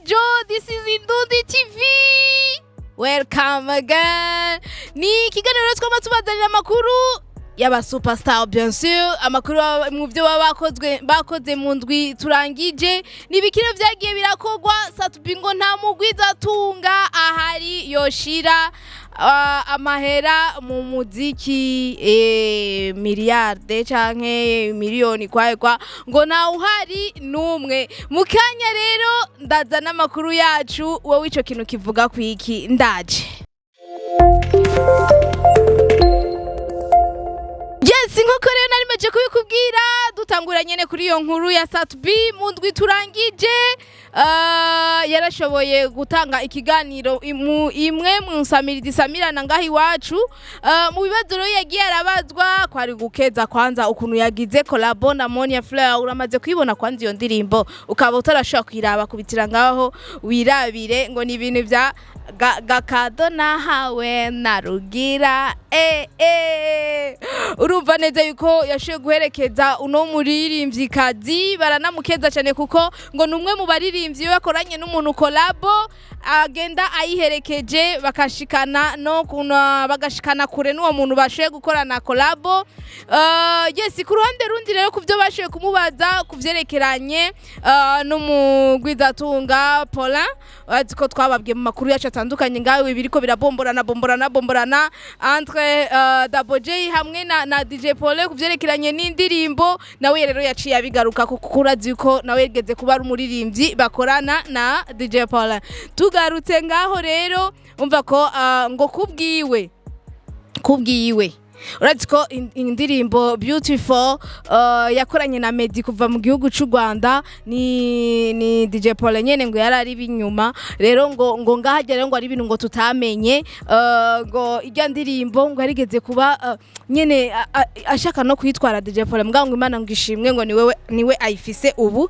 Jo. This is Indundi TV. Welcome again. Ni ikiganiro twama tubazanira amakuru y'aba superstar, bien sûr, amakuru mu byo baba bakozwe, bakoze mu ndwi turangije. Ni ibikiro vyagiye birakogwa. Sat-B ngo nta mugwizatunga ahari yoshira amahera mu muziki, miliyarde canke miliyoni kwaye kwa, ngo ntawe uhari n'umwe. Mu kanya rero ndaza n'amakuru yacu. Wowe ico kintu kivuga kwiki? Ndaje. Yes, nk'uko rero nari meje kubikubwira, dutangura nyene kuri iyo nkuru ya Sat-B. Mu ndwi turangije yarashoboye gutanga ikiganiro imwe mu nsamirizi isamirana ngaho iwacu. Mu bibazo rero yagiye arabazwa, kwari gukeza kwanza ukuntu yagize collabo na Monia Fleur. Uramaze kuyibona kwanza iyo ndirimbo, ukaba utarashobora kuyiraba, kubitira ngaho wirabire. Ngo ni ibintu vya gakado nahawe na Rugira. Urumva neza yuko yashoboye guherekeza uno muririmvyikazi, baranamukeza cyane kuko ngo ni umwe mu baririmbyi iyo bakoranye n'umuntu collabo agenda ayiherekeje, bakashikana no kuna, bagashikana kure n'uwo muntu bashoboye gukorana collabo. Yes, ku ruhande rundi rero, ku byo bashoboye kumubaza ku vyerekeranye n'umugwizatunga Paulin, urazi ko twababwiye mu makuru yacu atandukanye ngaho ibiriko birabomborana bomborana bomborana entre Double J hamwe na DJ Paulin ku vyerekeranye n'indirimbo. Nawe rero yaciye abigaruka kuko urazi ko nawe yigeze kuba ari umuririmbyi bakorana na DJ Paulin. Tugarutse ngaho rero, umva ko ngo kubwiwe urazi ko indirimbo Beautiful yakoranye na Meddy kuva mu gihugu cy'u Rwanda ni DJ Paul nyene ngo yari ari binyuma. Rero ngo ngahajya rero ngo ari ibintu ngo tutamenye, ngo ijya ndirimbo ngo yarigeze kuba nyene ashaka no kuyitwara DJ Paul, mbwa ngo Imana ngo ishimwe ngo niwewe niwe ayifise ubu.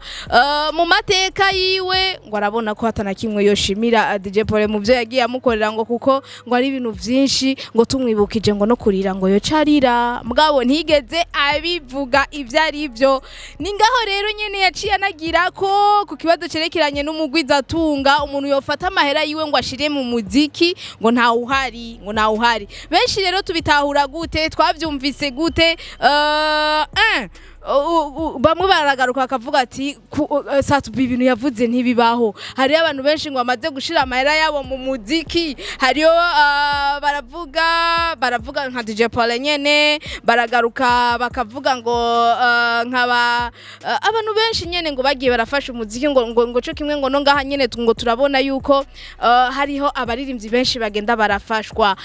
Mu mateka yiwe ngo arabona ko hatana kimwe yoshimira DJ Paul mu byo yagiye amukorera, ngo kuko ngo ari ibintu vyinshi ngo tumwibukije ngo no kurira ngo yocarira, mugabo ntigeze abivuga ivyo ari byo. Ni ngaho rero nyene yaciye anagira ko ku kibazo cerekeranye n'umugwizatunga, umuntu yofata amahera yiwe ngo ashire mu muziki, ngo ntawuhari, ngo ntawuhari. Benshi rero tubitahura gute? Twavyumvise gute? Bamwe baragaruka bakavuga ati Sat-B ibintu yavuze ntibibaho. Hariyo abantu benshi ngo bamaze gushira amahera yabo mu muziki. Hariyo baravuga nka DJ Paul nyene, baragaruka bakavuga ngo nkaba abantu benshi nyene ngo bagiye barafasha umuziki, ngo co kimwe ngo no ngaha nyene ngo turabona yuko hariho abaririmbyi benshi bagenda barafashwa.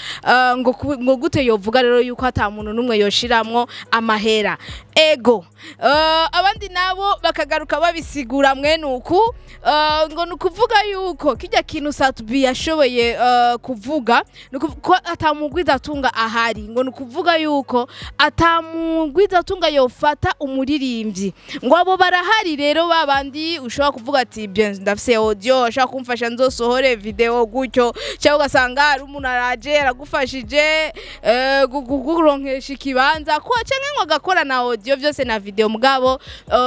Ngo gute yovuga rero yuko ata muntu n'umwe yoshiramwo amahera? Ego, abandi nabo bakagaruka babisigura mwene uku, ngo ni ukuvuga yuko kijya kintu Sat-B yashoboye kuvuga ni ko atamugwizatunga ahari, ngo ni ukuvuga yuko atamugwizatunga yofata umuririmbyi, ngo abo barahari rero babandi ushobora kuvuga ati: "Bien, ndafise audio, ashaka kumfasha nzosohore video gutyo", cyangwa ugasanga hari umuntu araje aragufashije kukuronkesha ikibanza ko canke ngo agakora na audio byose na video. Mugabo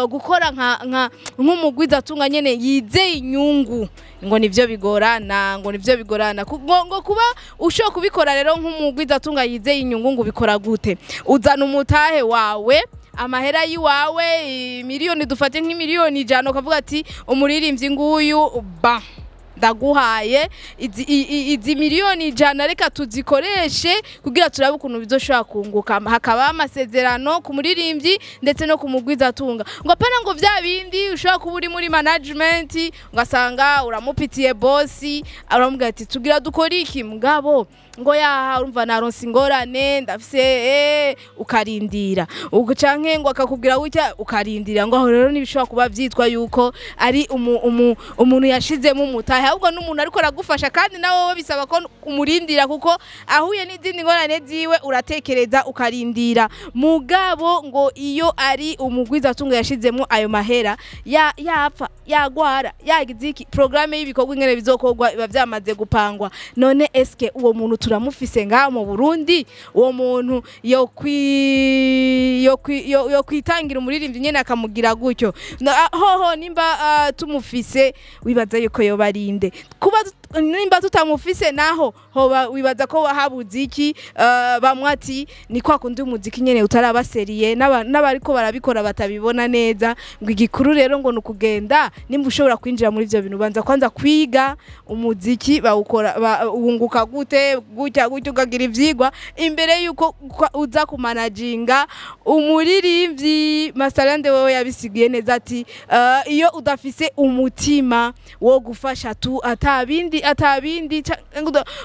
gukora nka nk'umugwizatunga nyene yizeye inyungu, ngo nivyo bigorana, ngo nivyo bigorana. Ngo kuba ushobora kubikora rero nk'umugwizatunga yizeye inyungu, ngo ubikora gute? Uzana umutahe wawe, amahera yiwawe, miliyoni, dufate nk'imiliyoni 100, ukavuga ati: "Umuririmbyi nguyu, ba ndaguhaye izi miliyoni 100, reka tuzikoreshe kugira turabe ukuntu bizoshobora kunguka." Hakaba amasezerano ku muririmbyi ndetse no ku mugwizatunga. Ngo apana ngo vya bindi ushobora kuba uri muri management, ugasanga uramupitiye bosi, uramubwira ati: "Tugira dukore iki?" Mugabo ngo yaha urumva naronse ingorane ndafise, ukarindira ubwo, canke ngo akakubwira gutya ukarindira. Ngo aho rero ntibishobora kuba vyitwa yuko ari umuntu yashizemo umutahe, ahubwo n'umuntu ariko aragufasha, kandi nawe wowe bisaba ko umurindira kuko ahuye n'izindi ngorane ziwe uratekereza ukarindira. Mugabo ngo iyo ari umugwizatunga yashizemo ayo mahera, yapfa, yagwara, yagize iki, programme y'ibikorwa ingene bizokorwa biba vyamaze gupangwa. None eske uwo muntu Turamufise ngaha mu Burundi, uwo muntu yo kwitangira umuririmbyi nyene akamugira gutyo? Hoho nimba tumufise, wibaza yuko yoba arinde? Kuba nimba tutamufise naho, hoba wibaza ko habuze iki? Bamwe ati ni kwa kundi umuziki nyene utaraba sérieux, n'abariko barabikora batabibona neza. Ngo igikuru rero ngo nukugenda, nimba ushobora kwinjira muri ivyo bintu, banza kwanza kwiga umuziki bawukora wunguka gute, gutya gutya, ukagira ivyigwa imbere yuko uza kumanaginga umuririmbyi. Masalande wewe yabisiguye neza ati iyo udafise umutima wo gufasha tu, atabindi atabindi,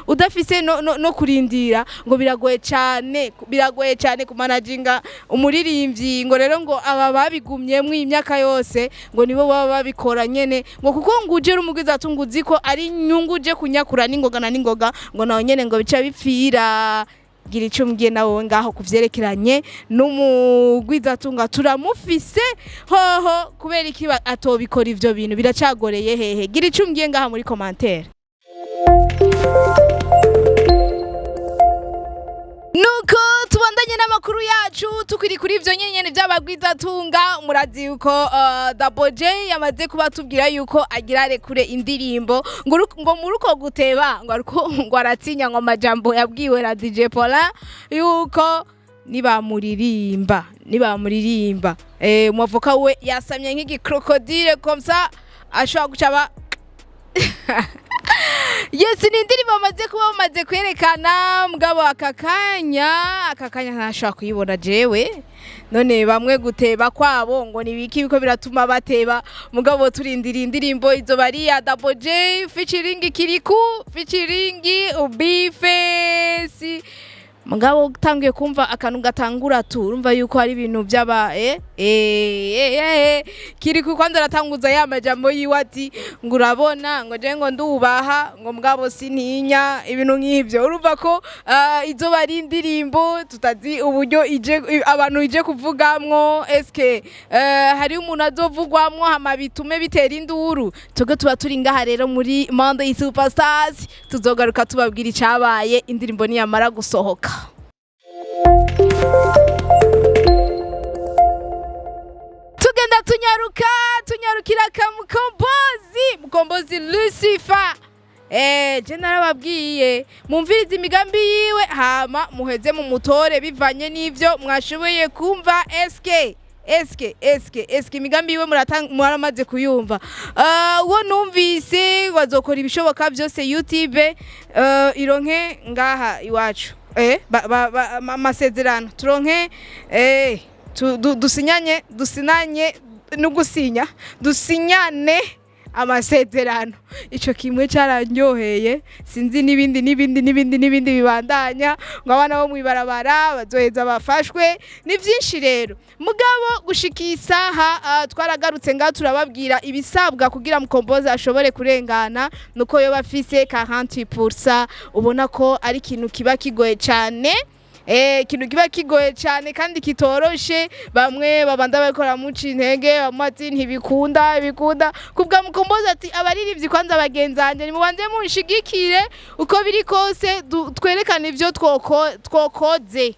udafise no kurindira, ngo biragoye cyane, biragoye cyane kumanaginga umuririmbyi. Ngo rero ngo aba babigumyemwo imyaka yose, ngo nibo baba babikora nyene, ngo kuko ngo uje uri umugwizatunga uzi ko ari inyungu uje kunyakura n'ingoga na n'ingoga, ngo nawe nyene ngo bica bipfira. Gira icyo umbwiye nawe ngaho kuvyerekeranye n'umugwizatunga. Turamufise hoho? Kubera iki atobikora ivyo bintu? Biracagoreye hehe? Gira icyo umbwiye ngaha muri commentaire. Nuko tubandanye n'amakuru yacu, tukiri kuri ivyo nyenyene by'abagwizatunga. Murazi yuko Double J yamaze kuba tubwira yuko agira rekure indirimbo, ngo muri uko guteba ngo ariko ngo aratinya ngo amajambo yabwiwe na DJ Paulin yuko nibamuririmba umwavoka we yasamye nk'igicrocodile, comme ça ashobora guca ba. Yes, ni indirimbo bamaze kuba bamaze kwerekana, mugabo aka kanya ntashobora kuyibona jewe. None bamwe guteba kwabo ngo ni biki biko biratuma bateba? Mugabo turindira indirimbo izo bari ya Double J featuring Kiriku featuring Bface. Mugabo utangiye kumva akantu gatangura tu, urumva yuko hari ibintu by'aba Kiriku kwanza aratanguza ya majambo yiwe ati ngo urabona ngo je ngo ndubaha, ngo mugabo sintinya, ibintu nk'ivyo. Urumva ko izo bari indirimbo tutazi uburyo ije abantu ije kuvugamwo. Eske hari umuntu azovugwamwo hama bitume bitera induru? Twebwe tuba turi ngaha rero muri Monday Superstars, tuzogaruka tubabwira icabaye indirimbo niyamara gusohoka. Tugenda tunyaruka, tunyarukira ka Mukombozi, Mukombozi Lucifer. Je narababwiye mumvirize imigambi yiwe, hama muheze mu mutore bivanye n'ivyo mwashoboye kumva. Eske imigambi yiwe mwaramaze kuyumva? Uwo numvise bazokora ibishoboka byose YouTube ironke ngaha iwacu amasezerano turonke, dusinyanye, dusinanye no gusinya, dusinyane amasezerano. Ico kimwe carandyoheye, sinzi n'ibindi n'ibindi n'ibindi n'ibindi bibandanya, ngo abana bo mwibarabara bazoheza bafashwe. Ni vyinshi rero, mugabo gushika iyi saha twaragarutse ngaho turababwira ibisabwa kugira Mukombozi ashobore kurengana, nuko yoba afise 40%. Ubona ko ari ikintu kiba kigoye cane, ikintu kiba kigoye cyane kandi kitoroshe. Bamwe babanda bariko baramuca intege, bamwe ati ntibikunda bikunda. Kubwa Mukombozi ati abaririmbyi kwanza bagenzi banje, nimubanze munshigikire uko biri kose, twerekane ivyo twokoze.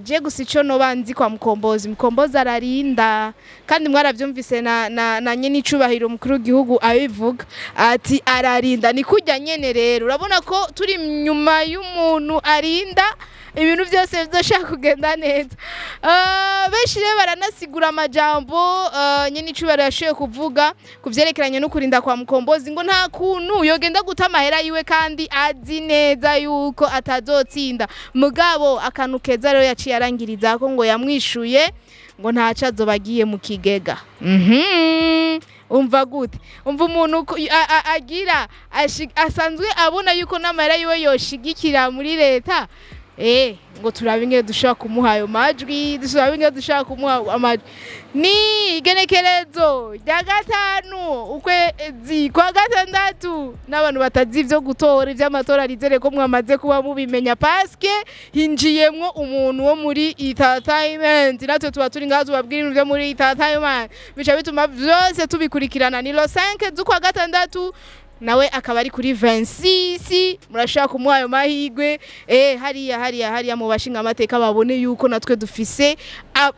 Je gusa ico noba nzi kwa Mukombozi, Mukombozi ararinda, kandi mwaravyumvise na nyene icubahiro umukuru w'igihugu abivuga ati ararinda. Ni kurya nyene rero, urabona ko turi inyuma y'umuntu arinda, ibintu byose bizoshaka kugenda neza. Benshi rero baranasigura amajambo nyene icubahiro yashoboye kuvuga ku vyerekeranye no kurinda kwa Mukombozi, ngo nta kuntu yogenda guta amahera yiwe kandi azi neza yuko atazotsinda. Mugabo akantu keza rero yaciye arangiriza ko ngo yamwishuye ngo ntaco azoba agiye mu kigega. Umva gute? Umva umuntu agira asanzwe abona yuko n'amahera yiwe yoshigikira muri leta, ngo turabe ingene dushobora kumuha ayo majwi, turabe ingene dushobora kumuha amajwi. Ni igenekerezo rya 5 ukwezi kwa gatandatu, n'abantu batazi ivyo gutora, ivy'amatora, rizere ko mwamaze kuba mubimenya, paske hinjiyemwo umuntu wo muri entertainment. Natwe tuba turi ngaho tubabwira ibintu vyo muri entertainment, bica bituma vyose tubikurikirana. Ni le 5 z'ukwa gatandatu. Nawe akaba ari kuri 26. Murashobora kumuha ayo mahirwe hariya hariya hariya mu bashinga amateka, babone yuko natwe dufise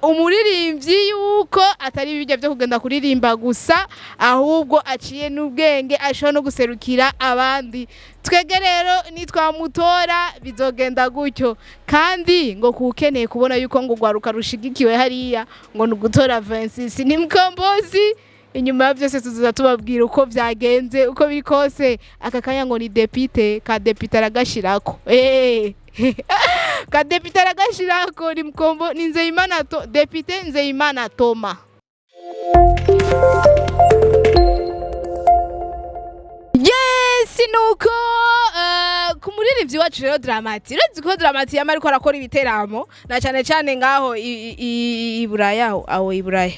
umuririmbyi, yuko atari ibijya byo kugenda kuririmba gusa, ahubwo aciye n'ubwenge, ashobora no guserukira abandi. Twege rero nitwamutora bizogenda gutyo. Kandi ngo kukeneye kubona yuko ngo ugwaruka rushigikiwe hariya, ngo ni ugutora 26 ni Mkombozi. Inyuma ya byose tuzoza tubabwira uko byagenze. Uko biri kose, aka kanya ngo ni député, ka député aragashirako, ka député aragashirako. Ni Mkombo, ni Nzeyimana to, député Nzeyimana Toma. Yes, nuko ku muririmbyi wacu rero Drama T, uretse ko Drama T yama ariko arakora ibiteramo na cyane cyane ngaho i Buraya, aho i Buraya,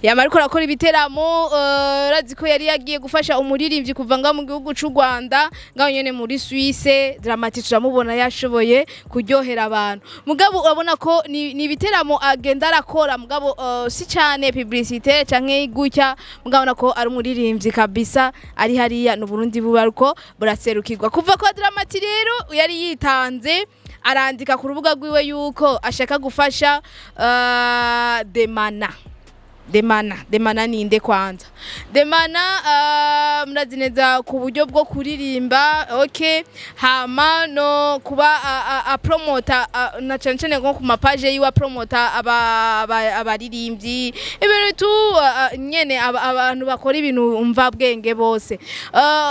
yama ariko arakora ibiteramo. Urazi ko yari yagiye gufasha umuririmbyi kuva ngaho mu gihugu c'u Rwanda, ngaho nyene muri Suisse. Drama T turamubona yashoboye kuryohera abantu, mugabo urabona ko ni ibiteramo agenda arakora, mugabo si cyane publicité canke gutya. Mugabo urabona ko ari umuririmbyi kabisa ari hariya no Burundi, buba ariko buraserukirwa. Kuva kwa Drama T rero yari yitanze, arandika ku rubuga rwiwe yuko ashaka gufasha Demana. Demana, Demana ninde kwanza? Demana, murazi neza ku buryo bwo kuririmba, okay, hama no kuba apromota, na cyane cyane nko ku ma page yiwe apromota abaririmbyi, ibintu tu nyene abantu bakora ibintu umva bwenge bose.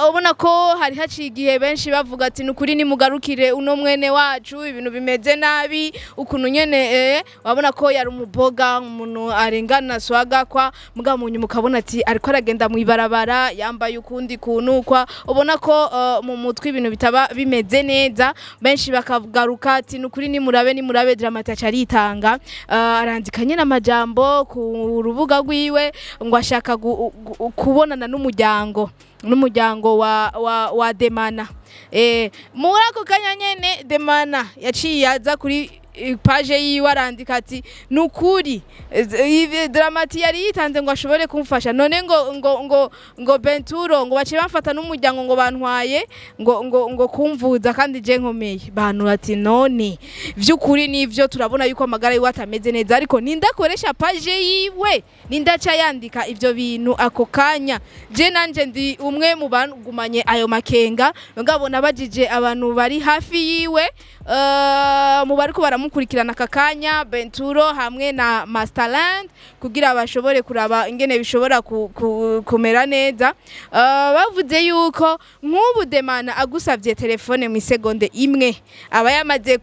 Ubona ko hari haciye igihe benshi bavuga ati nukuri nimugarukire uno mwene wacu, ibintu bimeze nabi ukuntu nyene. Wabona ko yari umuboga, umuntu arengana swaga kwa, mugabo mu nyuma ukabona ati ariko aragenda mu ibarabara yambaye ukundi kuntu kwa, ubona ko mu mutwe ibintu bitaba bimeze neza. Benshi bakagaruka ati nukuri nimurabe, nimurabe. Drama T aca aritanga, arandika nyene amajambo ku rubuga rwiwe ngo ashaka kubonana n'umuryango wa Demana. Muri ako kanya nyene Demana yaciye aza kuri page yiwe arandika ati nukuri Drama T yari yitanze ngo ashobore kumfasha, none ngo Benturo ngo baciye bamfata n'umuryango, ngo bantwaye ngo kumvuza kandi je nkomeye. Bantu ati none vy'ukuri nivyo, turabona yuko amagara yiwe atameze neza, ariko nindakoresha page yiwe, nindaca yandika ivyo bintu ako kanya? Je nanje ndi umwe mu bagumanye ayo makenga, ngabo nabajije abantu bari hafi yiwe, mu bariko baramukurikirana aka kanya, Benturo hamwe na Masterland, kugira bashobore kuraba ingene bishobora kumera neza. Bavuze yuko nk'ubu Demana agusavye telefone, mu isegonde imwe aba yamaze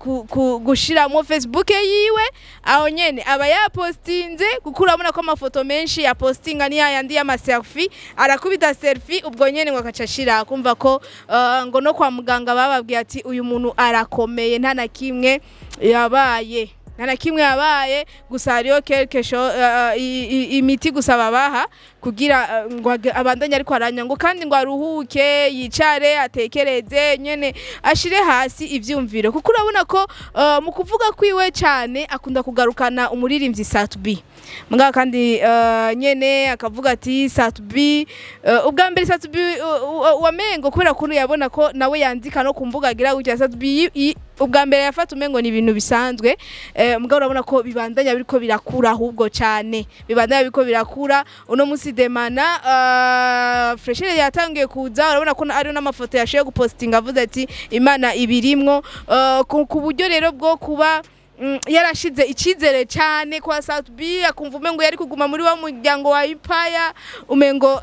gushiramo Facebook yiwe, aho nyene aba yapostinze, kuko urabona ko amafoto menshi yapostinga ni yayandi y'ama selfie, arakubita selfie ubwo nyene ngo akaca ashira. Kumva ko ngo no kwa muganga bababwiye ati uyu muntu arakomeye, nta na kimwe yabaye, nta na kimwe yabaye, gusa hariho quelque chose, imiti gusa babaha kugira ngo abandanye ariko aranya, ngo kandi ngo aruhuke, yicare, atekereze nyene, ashire hasi ivyumviro, kuko urabona ko mu kuvuga kwiwe cyane akunda kugarukana umuririmbyi Sat-B. Mugabo kandi nyene akavuga ati Sat-B, ubwa mbere Sat-B wamengo kubera kuntu yabona ko nawe yandika no ku mbuga agira gutya, Sat-B ubwa mbere yafata umengo ni ibintu bisanzwe. Mugabo urabona ko bibandanya biriko birakura, ahubwo cyane bibandanya biriko birakura. Uno musi Demana fraîcheur yatangiye kuza, urabona ko ari n'amafoto yashoboye gupostinga avuze ati Imana ibirimwo, ku buryo rero bwo kuba yarashize icyizere cyane kwa Sat-B, akumva umengo yari kuguma muri wa muryango wa Empire, umengo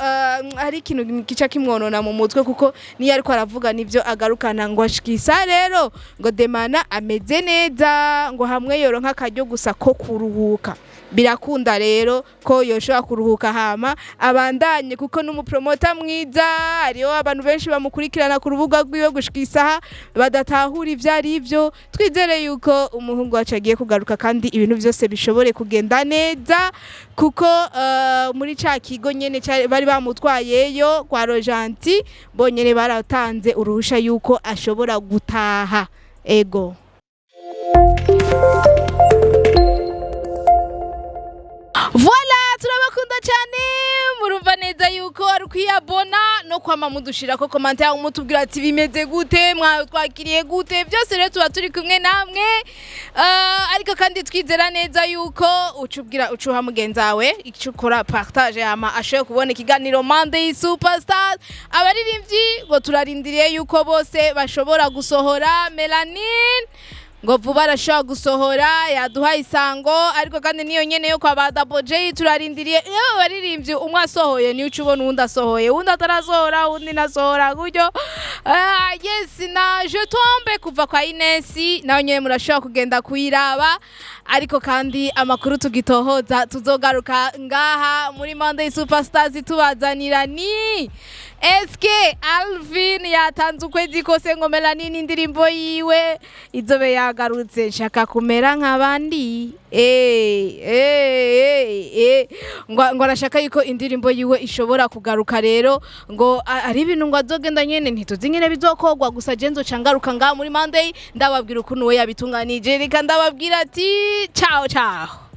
hari ikintu kica kimwonona mu mutwe, kuko niyo ariko aravuga nivyo agarukana. Ngo ashikisa rero ngo Demana ameze neza, ngo hamwe yoronka akaryo gusa ko kuruhuka, birakunda rero ko yoshobora kuruhuka hama abandanye, kuko n'umupromota mwiza. Hariho abantu benshi bamukurikirana ku rubuga rwiwe gushika isaha badatahura ivyo ari byo. Twizere yuko umuhungu wacu agiye kugaruka kandi ibintu byose bishobore kugenda neza, kuko muri ca kigo nyene bari bamutwayeyo kwa Rojanti, bonyene baratanze uruhusha yuko ashobora gutaha. Ego. Voilà, turabakunda cyane, murumva neza yuko yuko ari kwiyabona no kwama mudushirako commentaire, mutubwira ati bimeze gute, mwatwakiriye gute. Byose rero tuba turi kumwe namwe. Ariko kandi twizera neza yuko ucubwira ucuha mugenzi wawe icyo ukora partage, hama ashoboye kubona ikiganiro Monday Superstars. Abaririmbyi ngo turarindiriye yuko bose bashobora gusohora. Melanin ngo vuba arashobora gusohora, yaduha isango. Ariko kandi niyo nyene yo kwa ba Double J turarindiriye. Iyo abaririmbyi umwe asohoye, niyo uca ubona uwundi asohoye, uwundi atarasohora, uwundi nasohora gutyo. Yes, na Je tombe kuva kwa Ines nawe nyene murashobora kugenda kuyiraba. Ariko kandi amakuru tugitohoza, tuzogaruka ngaha muri Monday Superstars tubazanira ni eske Alvin yatanze ukwezi kose ngo Melanin indirimbo yiwe izobe yagarutse, nshaka kumera nk'abandi. Ngo arashaka yuko indirimbo yiwe ishobora kugaruka. Rero ngo ari ibintu ngo azogenda nyene, ntituzi nyene bizokorwa. Gusa je nzoca ngaruka ngaha muri Monday ndababwira ukuntu we yabitunganije. Reka ndababwira ati ciao ciao.